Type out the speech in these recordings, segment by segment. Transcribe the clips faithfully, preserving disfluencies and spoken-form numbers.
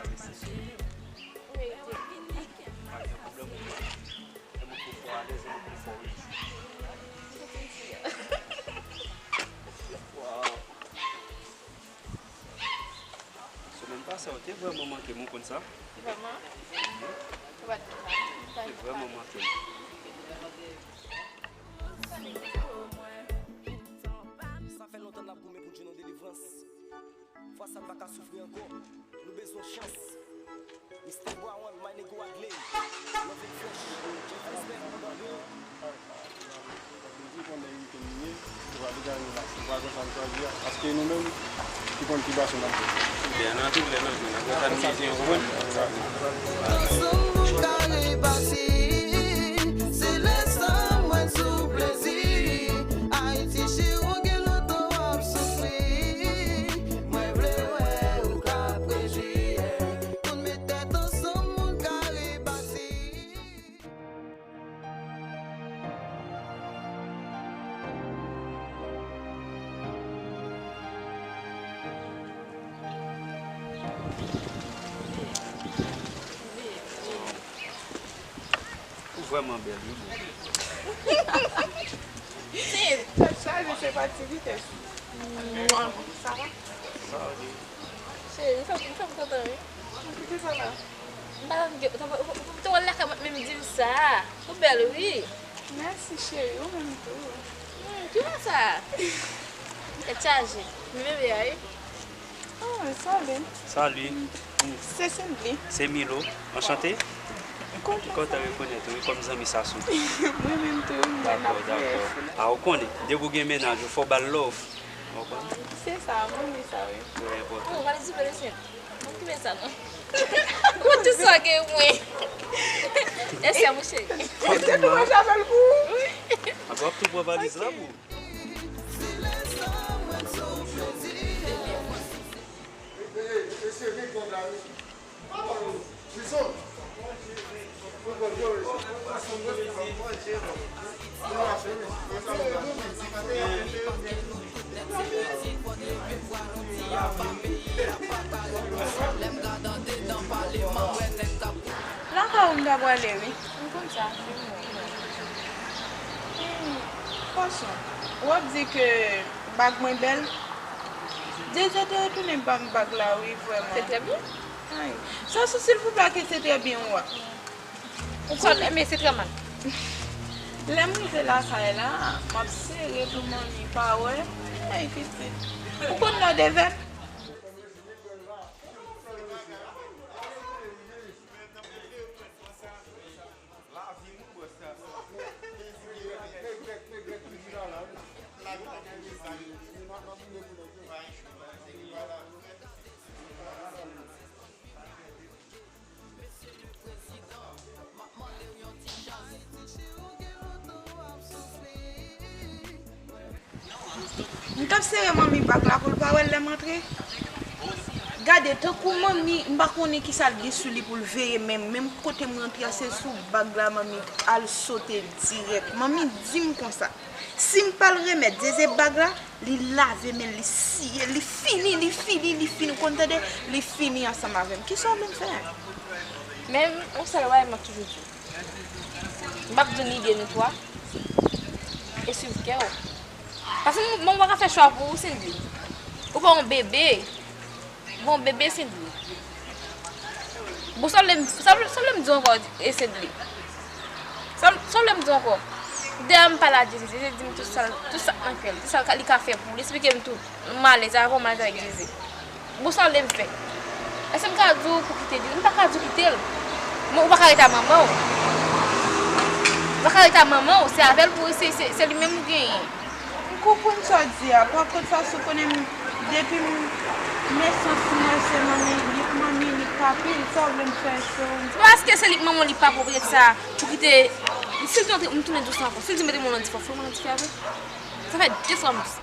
Pa gen pwoblèm, ou konn. Lè mwen fè w alèz, lè mwen fè w rejwi. Wow. Semèn pase a, ou te vrèman manke m, ou konn sa? Vrèman? Mhm. Ou pa t konn sa? Ou te vrèman manke m. Sa fè lontan n ap goumen pou Djouno delivrans. Fwa sa n pa ka soufri ankò. Nou bezwen chans. Mister Brown, my nigga Wadley. Love and fresh. Jeff Respect, nou nan building. Ou pa bezwen konnen weekend li ye. Ou pa bezwen relax. Ou pa konn sa n chwazi a. Paske nou menm ki konn ki bwason n ap bwè. Byen, nan tout lè nan jounen. Apre sa n bezwen, ou konprann? Ansanm nou ka repati. Se lè sa mwen sou plezi. Ayiti cheri, ou gen lontan w ap soufri. Mwen vle wè ou ka prejije. Pou n met tèt ansanm, moun ka rebati. Ou vrèman bèl, wi, boo. Tèt chaje, se pa ti vitès. Mwa, sa va? Sa va, wi. Cheri, ou fè m, ou fè m kontan, wi. Poukisa la? M pa t, ou, ou, ou te wè l lakay mwen, menm di m sa. Ou bèl, wi. Mèsi, cheri, ou menm tou. Hmm, ki bò sa? Tèt chaje. Men bebe a, wi. Ah, salut. Salut. Se Cindy. Se Milo. Anchante. Kontan. Kontan rekonèt ou, wi, kòm zanmi Sasou. Mwen menm tou, mwen ap. Dakò, dakò. A, ou konnen, depi w gen mennaj ou, fò w ba l love. Ou konprann? Se sa, mwen menm sa, wi. Trè enpòtan. Oh, valiz ou bèl, Cindy. Mwen koupe sa non. Mwen tou sa gen mwen. Esi a mouche. Mwen chapèl pou ou. Wi. Ap tou pran valiz la pou. Lakay ou m ta prale wi. M konn sa. Hmm, Fason, w ap di ke bag mwen bèl? Jeze te retounen ban m bag la wi, vrèman. Se trè byen. Ay. Sasou, silvouplè, ke se trè byen ou a. Ou konn, men se trè mal. Lè m rive lakay la, m ap sere pou manmi pa wè. Ay, pitit. Ou konn lòd evè m? M t ap sere manmi bag la pou l pa wè l lè m antre. Gade, tankou manmi, m pa konnen kisa l gen sou li pou l veye, men menm kote m rantre a, se sou bag la manmi al sote dirèk. Manmi di m konsa, si m pa al remèt Zeze bag la, li lave men l, li siye l, li fini, li fini, li fini, ou konn tande, li fini ansanm avè m. Kisa w vle m fè? Men, yon sèl bagay m ap toujou di w. M p ap di w ni de ni twa. E swiv kè w. Paske m, mwen pa ka fè chwa pou ou, Cindy. Ou pa yon bebe. Bon, bebe, Cindy. Bon, sa w vle m, sa w vle, sa w vle m di w ankò, e Cindy? Sa w, sa w vle m di w ankò? Dèyè m pale a Jezi, Jezi di m tout sa, tout sa k nan kè l, tout sa li ka fè pou ou. Li esplike m tout. M alèz, avè w m alèz avèk Jezi. Bon, sa w vle m fè? Èske m ka di w pou kite Jezi? M pa ka di w kite l. Men ou pa ka rete ak manman w. Ou pa ka rete ak manman w, se avè l pou, se, se, se li menm ou genyen. M konprann sa w di a. Pa kont sa, si w konnen m, depi m nesans m wè se manmi, li k manmi, li k papi, sa w vle m fè, so? Se pa paske se li k manman w, li k papa w, poutèt sa, pou kite, si l te antre, m tounen di w sa ankò. Si l di mete men w nan dife, fè men w nan dife avè l. Sa fè de fwa m di sa.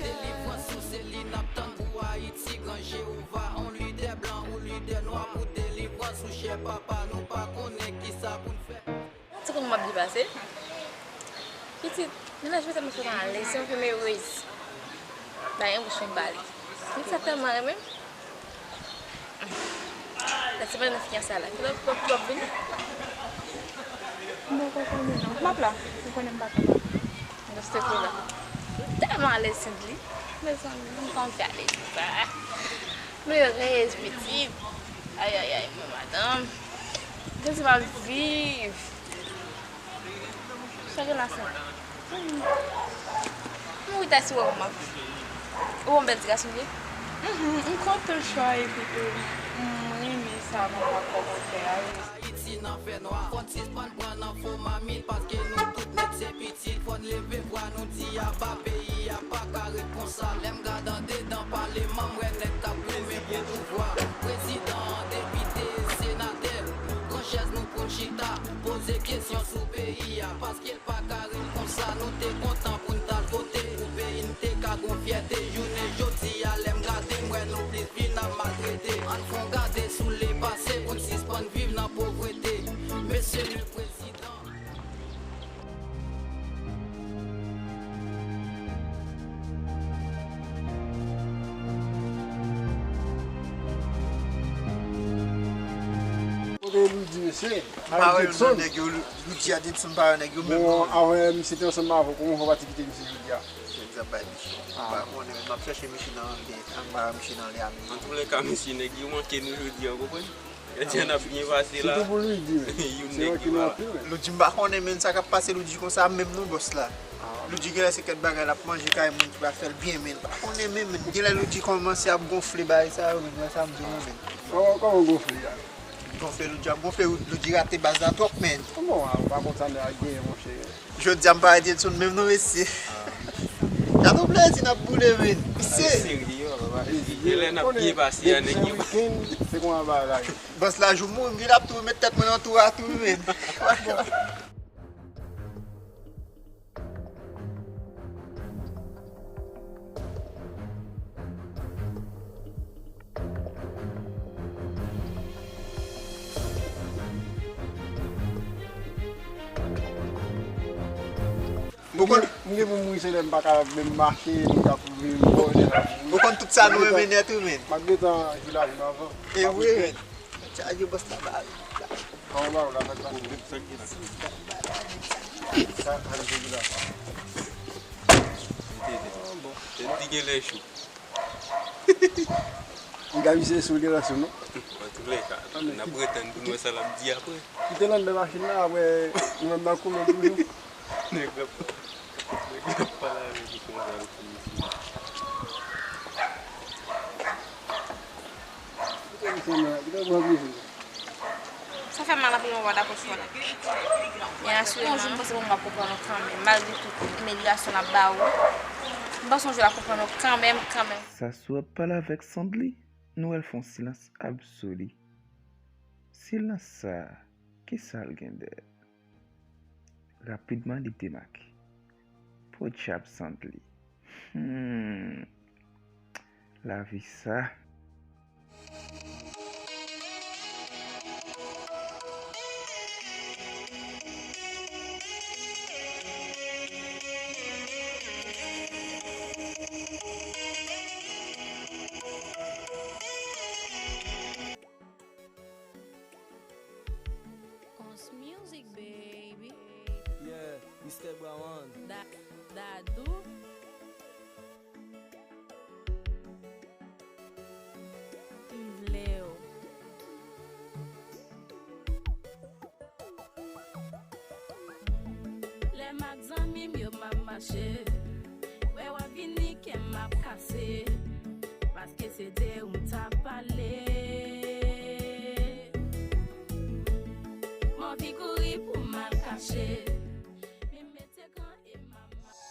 Delivrans ou se li n ap tann pou Ayiti, gran Jewova, yon lidè blan ou lidè nwa pou delivrans ou chè papa, nou pa konnen kisa pou n fè. Ti kòm M ap byen pase. Pitit, mennaj mwen tèlman fè m alèz, se yon fim erez. Ba yon bouch mwen bale. Pitit sa tèlman renmen m. Lè se mwen nan fiyanse la. Kilè w ap vini? M poko konnen non. M ap la. Ou konnen m pa ka pa. Reste tou la. M tèlman alèz, Sandly. Mezanmi, m konn fè alèz sa. M erez, pitit. Ayayay, mwen madanm. Gade m ap viv. Sa gen la, sa? Mwen wita si wè w ap. Ou yon bèl ti gason, wi. Mhm, m kontan chwa epi tou. M renmen sa manman kòmantè a, wi. Ayiti nan fènwa, fò n sispann pran nan fo mamit, paske nou tout nèt se pitit, fò n leve vwa nou di aba, peyi a pa ka ret konsa. Lè m gad andedan paleman, m wè nèg k ap goumen pou pouvwa. Prezidan, depite, senatè, pran chèz nou pou n chita, poze kesyon sou peyi a, paske l pa ka ret konsa. Nou te kontan pou n t al vote pou peyi n te ka gon fyète. Jounen jodi a, lè m gade, m wè nou plis vin ap maltrete. Ann fè yon gade sou lepase pou n sispann viv nan povrete. Mesye le prezidan. Kote Loudy, mesye? Avèk Jackson. Nèg yo, Lou- Loudy a Jackson pa wè nèg yo menm non. Bon, avè misye te ansanm avè w, kòman w fè w pa te kite misye jodi a? Jackson bay misye. Ah. M pa konnen, men m ap chèche misye nan anlè, anba misye nan anlè a. Antoulèka, mesye, nèg yo manke nou jodi a, w konprann? Jodi a n ap byen pase la. Sitou pou Loudy, men. Youn nèg ki pa la. Loudy, m pa konnen, men sa k ap pase Loudy konsa menm non, bòs la. Ah. Loudy genlè se kèk bagay l ap manje kay moun ki pa fè l byen, men l pa konnen menm, men genlè Loudy kòmanse ap gonfle bagay sa yo, men sa m di w, men. Kòman, kòman gonfle a? Gonfle, Loudy ap gonfle, Loudy rate baz la twòp, men. Bon, a, ou pa konn sa nèg la genyen, monchè. Jodi a m pa rete sou menm non, mesye. Gade yon plezi n ap boule, men. Mesye. Serye, papa. Genlè n ap byen pase a, nèg yo. Se konsa bagay la ye. Bòs la, jou mouri, m gen ap tou met tèt mwen nan tou a tou, men. Ou konn, m gen pou m mouri se lè m pa ka menm mache, m ka pou vin bò, lè la. Ou konn tout sa nou renmen nèt wi, men. M ap gentan jou lavi m avan. E wi, men. Chaje bòs la ba. Kòman ba ou la, sa k pase? Sa, sa k pase la? Tèt li genlè cho. Li ka vise sou relasyon, non? Antoulèka, n ap retann pou n wè sa l ap di apre. Kite l anndan machin nan, apre nou menm n ap koumen toujou. Nèg la, nèg la pale avèk ou konsa, l fini fini. Kite misye nan, kite l pran plezi. Sa fè mal anpil, mwen pa dakò sou sa. Men asire yon jou, m panse mwen ap konprann ou kanmenm, malgre tout imilyasyon n ap ba ou. M panse yon jou l ap konprann ou kanmenm, kanmenm. Sasou ap pale avèk Sandly, nou wè l fè yon silans absoli. Silans sa a, kisa l gen dèyè l? Rapidman, li demake. Podyab Sandly. Hmm. Lavi sa. Cons Music, baby. Yeah, Mister Brown. Da, Dadou. M vle w. Lè m ak zanmi m yo m ap mache, wè w ap vini kè m ap kase, paske se de ou m t ap pale. M anvi kouri pou m al kache, men m mete kan e m ap mache.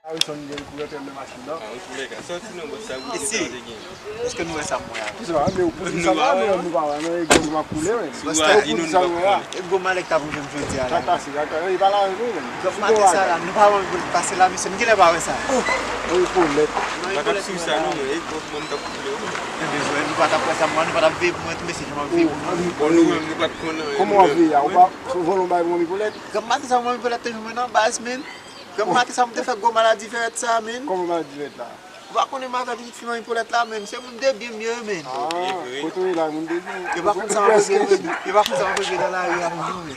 Harrison gen koulè tèlman machin nan. Ah, an tou lè ka, sòti nan bòs sa, goute sa w te gen. Èske nou wè sa m wè a? Kisa, men ou pote sa la, men nou pa wè, non, e gòm m ap koule, men. Bòs la, ou pote sa m wè a. E gòm malèk t ap rive m jodi a la. Sa pase, sa pase, e pa la, non, men. Gòm maten sa la, nou pa wè m pase la, mesye, m genlè pa wè sa. Oh, e kolèt. Non, e kolèt mwen la. Pa t ap swiv sa, non, men, e gòm mwen m t ap koule, wi. Ebyen, nou pa t ap wè sa, mwen, nou pa t ap veye pou mwen tou, mesye, jan m ap veye pou nou. Bon, nou menm, nou pa t konn anyen. Kòman w ap veye a? Ou pa sou vòlon bay pou mwen, kolèt? Gòm maten sa, mwen, kolèt te jwenn mwen nan baz, men. Granm maten sa m te fè gwo maladi vèt sa, men. Kòman maladi vèt la? Ou pa konnen matant pitit fi manmi Polèt la, men. Se moun de byen m ye, men. Ah, kote w ye la, moun de byen? Yo pa konn sa m ap regle, yo pa konn sa m ap regle nan lari a toujou, men.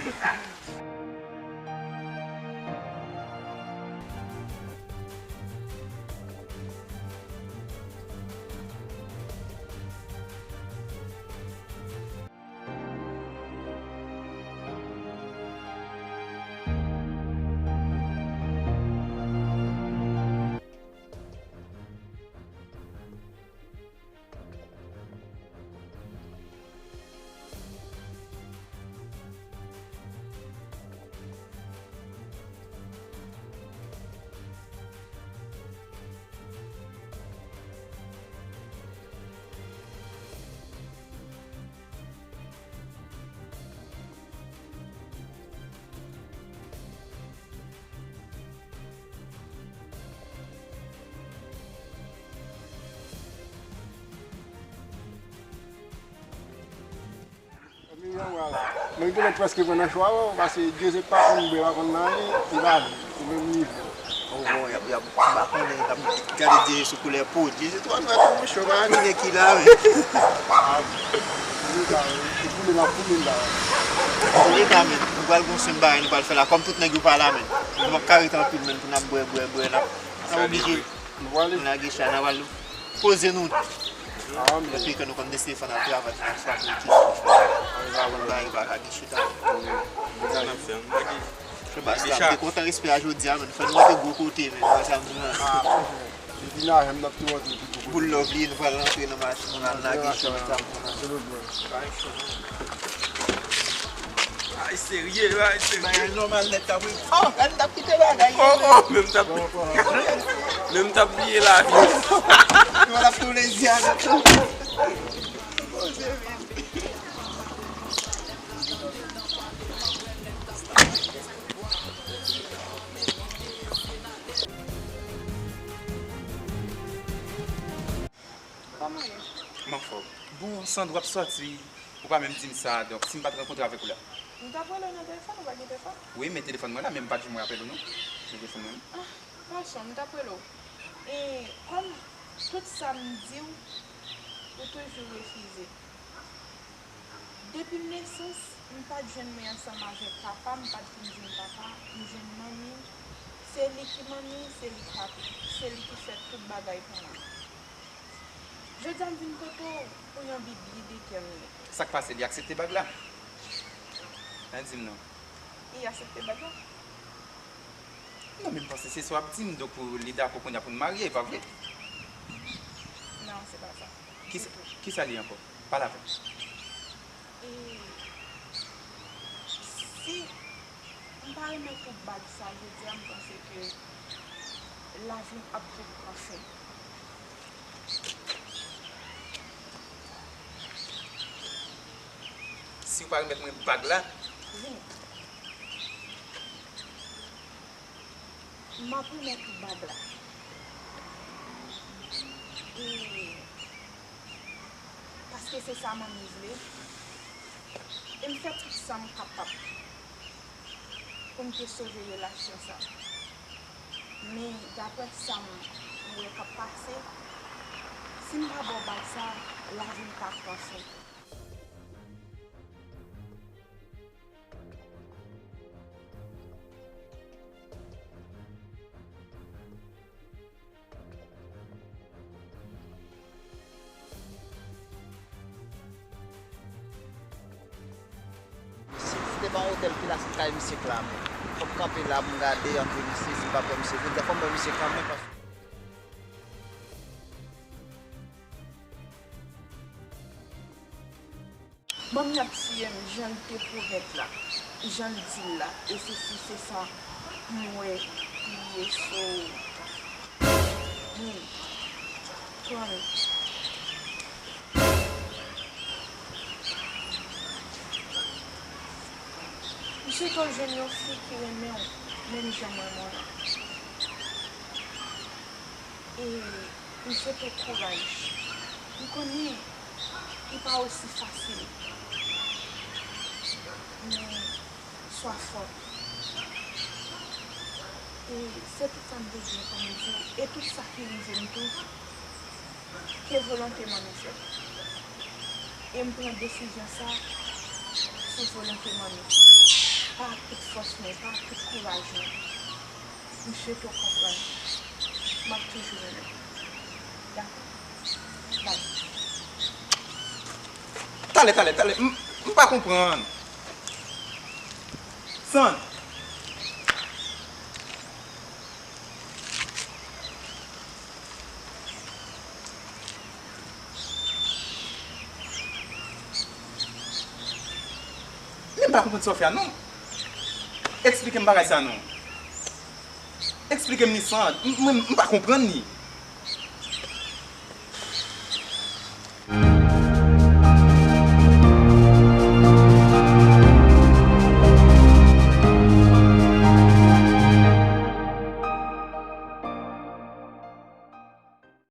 Mwen gen prèske pran nan cho a, paske Dye se pa konn bwè, pa konn nan li, li pa li, se menm nivo. Oh, bon, y ap, y ap, m pa konnen, y ap gade Dye sou koulè po. Dye se twò nwè tou, monchè, w pa konnen ki la, men. Ah, pou leta, pou leta, pou leta. Pou leta, men. Nou pral gon swen bagay, nou pral fè la. Kòm tout nèg yo pa la, men. Nou p ap ka rete anpil, men, pou n ap bwè, bwè, bwè, n ap, n ap oblije. Nou pral lage chay, n ap al poze nou. Ah, men. Epi ke nou konn deside fò n al travay, fò n al frape yon ti sou. Ann travay, bagay pa ka gen chita. Sa n ap fè, ann lage. Chebas la, m te kontan respè a jodi a, men. Fè nou monte gwo kote, men. Ou wè sa m di nou an? Ah, depi n a jèm, n ap tou monte pi gwo kote. Boul love li, nou pral rantre nan machin, nou al lage cho, sa. Ay, serye, ay, serye. Bagay nòmal nèt, ap wi. Oh, gade, m t ap kite bagay yo. Oh, oh, men m t ap, men m t ap bliye lavi. Yo, l ap tou lezi avèk ou. Kòman w ye? M anfòm. Bon, Sandra ap sòti, ou pa menm di m sa, donk, si m pa t rankontre avèk ou la? M t ap rele w nan telefòn, ou pa gen telefòn? Wi, men telefòn mwen la, men m pa t janm wè apèl ou non. Telefòn mwen. Ah, gason, m t ap rele w. E kòm tout sa m di w, ou toujou refize. Depi m nesans, m pa t jwenn mwen ansanm avèk papa, m pa t vin jwenn papa, m jwenn manmi. Se li ki manmi, se li ki papi, se li ki fè tout bagay pou mwen. Jodi a m vin kote w pou yon bib li detèmine. Sa k pase, li aksepte bag la? An di m non. Li aksepte bag la? Non, men m panse se sa w ap di m, donk ou, li dakò kounye a pou n marye, e pa vre? Non, se pa sa. Kisa, kisa li ankò? Pale avè m. E si m pa remèt ou bag sa jodi a, m panse ke lavi m ap vin pran fen. Si w pa remèt mwen bag la? Wi. M ap remèt ou bag la. E, paske se sa manmi vle. E m fè tout sa m kapab pou m te sove relasyon sa. Men, daprè sa m wè k ap pase, si m pa ba w bag sa, lavi m ka pran fen. Misye, se te pa yon otèl ki la, se kay misye k la menm. Fò m kanpe la pou m gade antre misye, si m pa pran misye, jodi a fò m wè misye kanmenm, paske Manmi ap tiye m, jan l te pwomèt la, jan l di l la, e sesi, se sa, m wè, li ye, so, Wi, twa menm. M swete w jwenn yon fi ki renmen w menm jan mwen renmen w la. E m swete w kouraj. M konnen li pa osi fasil. Men swa fò. E se tout sa m te gen pou m di w. E tout sa ki rive m tou, ke volonte Manmi fèt. E m pran desizyon sa sou volonte Manmi. Pa ak tout fòs mwen, pa ak tout kouraj mwen. M swete w konprann. M ap toujou renmen w. Dakò. Bye. Talè, talè, talè. M, m pa konprann. Sandra. Men m pa konprann sa w fè a non. Eksplike m bagay sa non. Eksplike m li Sandra. M, mwen, m pa konprann li.